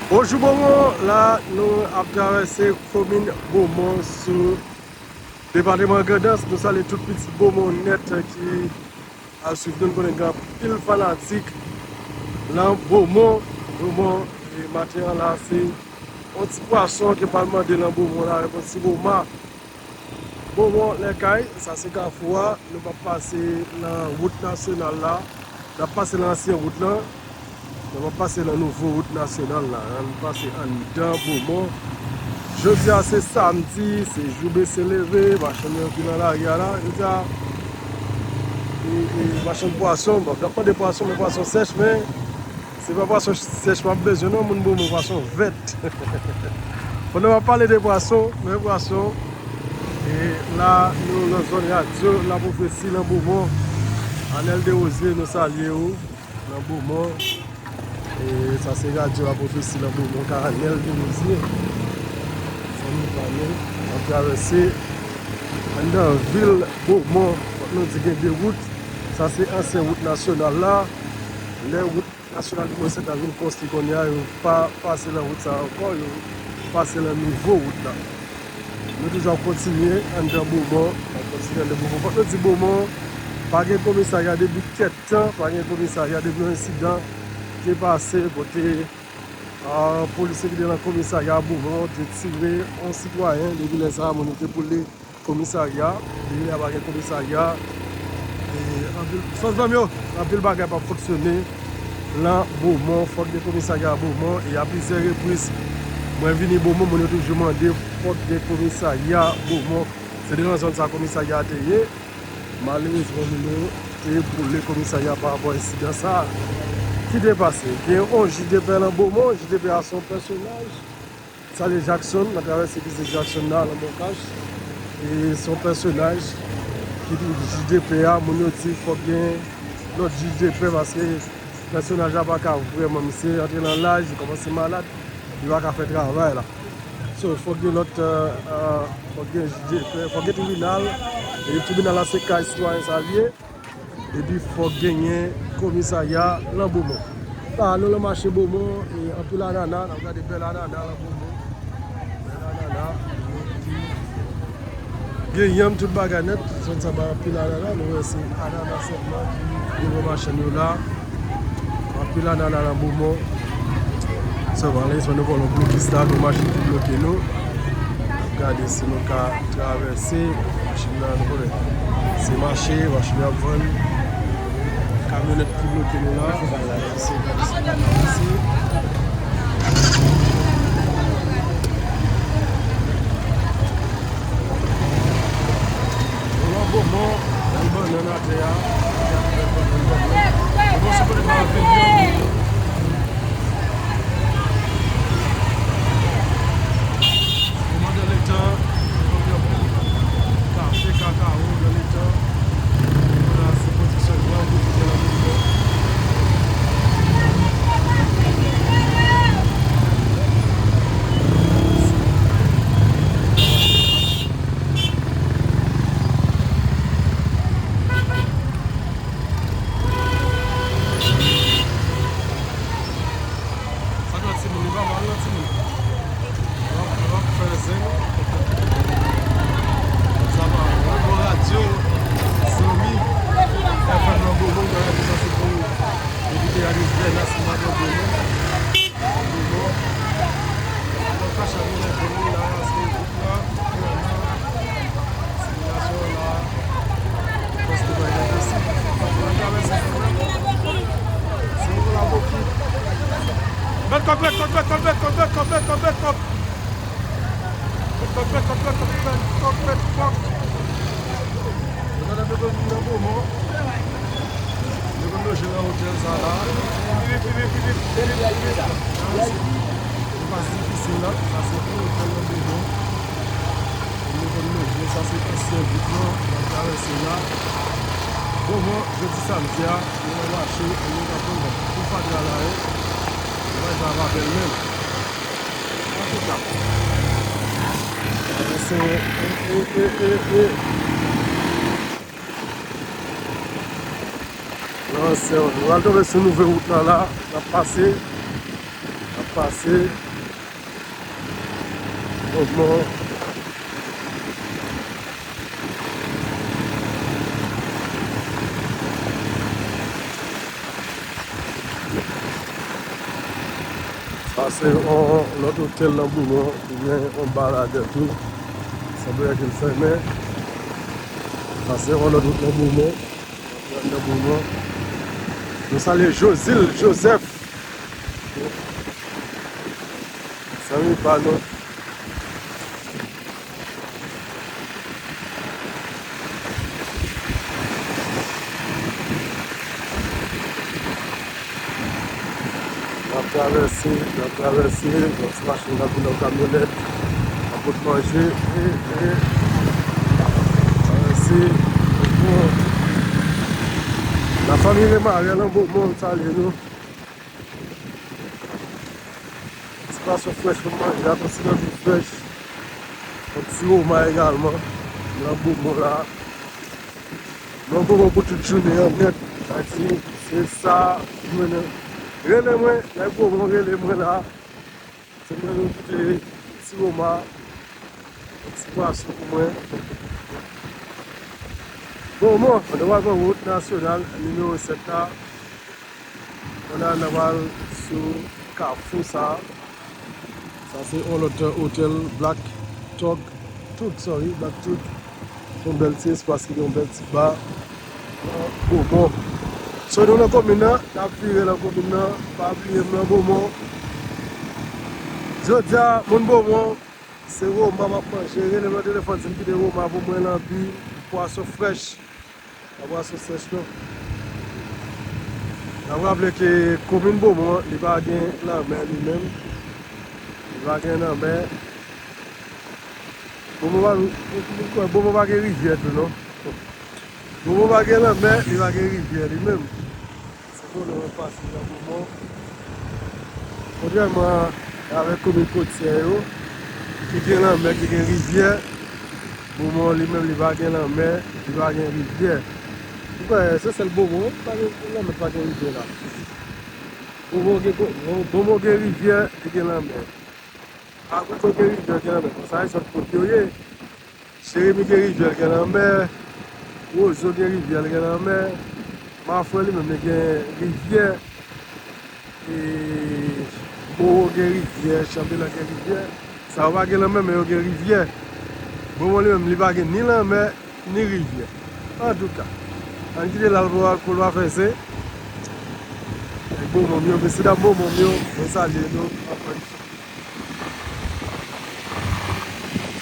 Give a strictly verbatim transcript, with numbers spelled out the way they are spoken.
Bonjou Bomon, la nou ap travèse komin Bomon sou depatman Grandans. Nou salye tout pitit Bomon nèt ki ap swiv nou. Nou konnen gen anpil fanatik lan Bomon. Bomon, e maten an la, se yon ti pwason ke pral mande lan Bomon la, yon ti boma. Bomon, Lèkay, sa se kafou a. Nou p ap pase lan wout nasyonal la. N ap pase lan ansyen wout lan. Nou p ap pase lan nouvo wout nasyonal la. Ann pase anndan Bomon. Jodi a se samdi, se jou bese leve. Machann yo ki lan lari a la. Jodi a, e, e, machann pwason, bon, n ap mande pwason, men pwason sèch, men se pa pwason sèch m ap bezwen non, moun Bomon, pwason vèt. Pandan m ap pale de pwason, men pwason, e la, nou nan zòn radyo Lapwofesi lan Bomon. Anèl Derosier, nou salye w lan Bomon. E sa se radyo Lapwofesi lan Bomon, ka Anèl Derosier. Zanmi pa nou, n ap travèse anndan vil Bomon. Fòk nou di gen de wout. Sa se ansyen wout nasyonal la. Lè wout nasyonal nimewo sèt la vin konstwi kounye a, yo pa pase lan wout sa ankò, yo pase lan nouvo wout la. Nou toujou ap kontinye anndan Bomon, ap kontinye anndan Bomon. Fòk nou di Bomon, pa gen komisarya depi kèk tan, pa gen komisarya depi yon ensidan te pase kote, a, polisye ki te lan komisarya Bomon te tire yon sitwayen. Depi lè sa a, moun yo te boule komisarya. Depi lè a pa gen komisarya. E, anpil, fòs zanmi yo, anpil bagay p ap fonksyone lan Bomon. Fòk gen komisarya Bomon. E a plizyè repriz, mwen vini Bomon, moun yo toujou mande fòk gen komisarya Bomon. Se te nan zòn sa komisarya a te ye. Malerezman, moun yo te boule komisarya pa rapò a ensidan sa a ki te pase. Gen yon jij de pè lan Bomon. Jij de pè a se yon pèsonaj. Salye Jackson, nan travèse biznis Jackson la, lan Bòkach. E se yon pèsonaj ki di jij de pè a, moun yo di fòk gen lòt jij de pè paske pèsonaj la pa ka vrèman, misye antre lan laj, li kòmanse malad, li pa ka fè travay la. So, fòk gen lòt, euh, euh, fòk gen jij de pè, fòk gen tribinal, e tribinal la se kay sitwayen sa l ye. Epi fòk genyen komisarya lan Bomon. La, nou lan mache Bomon, e anpil anana, n ap gade bèl anana lan Bomon. Bèl anana, gen yanm, tout bagay nèt. Zòn sa ba anpil anana, nou wè se anana sèlman ki devan machann yo la. Anpil anana lan Bomon. Sa va, la, nou pran yon blokis la, nou mache pou bloke nou. N ap gade si nou ka travèse. Machin nan, nou konnen. Se mache, machin yo ap vann. Kamyonèt ki bloke nou la. Se, se, se. Yon bon mò, yon bannann atè a. Yon bon sou kote pa vin yo. Moman de letan, kafe, kakawo, de letan. Kounye a se pwodiksyon gran, pwodiksyon nan letan. Sa dwe timoun, li pa mal non timoun. W ap, w ap fè zen. Sa va, mwen bon radyo, zanmi, F M nan Bomon, mwen radyo sa se pou evite radyo Vènas, mwen pa tande non. Bomon. Mwen pa chan mwen vini la, se group la, premyèman. Similasyon an la, pòs li pa enposib. N ap travèse kanmenm. Se yon kolabo ki. Mèt kòk, mèt kòk, mèt kòk, mèt kòk, mèt kòk, mèt kòk, mèt kòk. Mèt kòk, mèt kòk, mèt kòk, mèt kòk, mèt kòk. Nou ta dwe konn nan Bomon. Nou konn loje nan otèl sa la. Vip, vip, vip, vip, vip, vip. Nou pase difisil la. Sa se pou otèl nan Bomon. Nou konn loje, sa se ansyen wout lan, n ap travèse la. Bon, bon, jodi samdi a, nou pral mache, nou pral pran kou fatra la, wi. Bagay sa pa bèl menm. Antouka, travèse, e, e, e, e, e. Nan ansyen, nou pral tonbe sou nouvo wout lan la, n ap pase. N ap Pase. Bonman. Sa se yon lòt otèl nan Bomon, ki gen yon bar ladan tou. Sanble ke l fèmen. Sa se yon lòt wout nan Bomon. Nan Bomon. Nou salye Josil Joseph. Zanmi pa nou. N ap travèse, n ap travèse, yon ti machin k ap vin, yon kamyonèt, n ap pot manje, e, e, travèse, bon. Lafanmi Remarel an Bomon, m salye nou. Ti pwason frèch pou manje, ak yon ti lanbi frèch. Yon ti woma egalman. Nan Bomon la. Nan Bomon pou tout jounen an nèt. Sa di, se sa, mwen, rele mwen, nèg Bomon rele mwen la. Se mwen nou kite ti woma, ti pwason pou mwen. Bon, bon, nou pral pran wout nasyonal nimewo sèt la. Kounye a n a pral sou kafou sa. Sa se yon lòt otèl Black Tug, Tug, sorry, Black Tug. Se yon bèl ti espas ki gen yon bèl ti ba. Bomon. So nou nan komin nan, n ap vire nan komin nan, pa bliye m nan Bomon. Jodi a, moun Bomon, se woma m ap manje. Rele m nan telefòn, di m kite woma pou mwen, lanbi, pwason frèch. Pa pwason sèch non. N ap raple ke komin Bomon, li pa gen lanmè li menm. Li pa gen lanmè. Bomon pa, Bomon pa gen rivyè tou non. Bomon pa gen lanmè, li pa gen rivyè li menm. Se konnen w ap pase nan Bomon. Kontrèman avèk komin kotyè yo, ki gen lanmè, ki gen rivyè, Bomon li menm li pa gen lanmè, li pa gen rivyè. Ou kwè se sèl Bomon ki pa gen lanmè, ki pa gen rivyè la? Bomon gen, Bomon gen rivyè, li gen lanmè. Agodo gen rivyè, gen lanmè. Konsa, e sòt kot yo ye. Jeremi gen rivyè, l gen lanmè. Wozo gen rivyè, l gen lanmè. Mafran li menm, li gen rivyè. E Bowo gen rivyè, Chanbelan gen rivyè. Sa yo pa gen lanmè, men yo gen rivyè. Bomon li menm, li pa gen ni lanmè, ni rivyè. Antouka, ann kite l al pou, pou l pa fè sen. Nèg Bomon yo, mesye dam Bomon yo, mwen salye nou ankò yon fwa.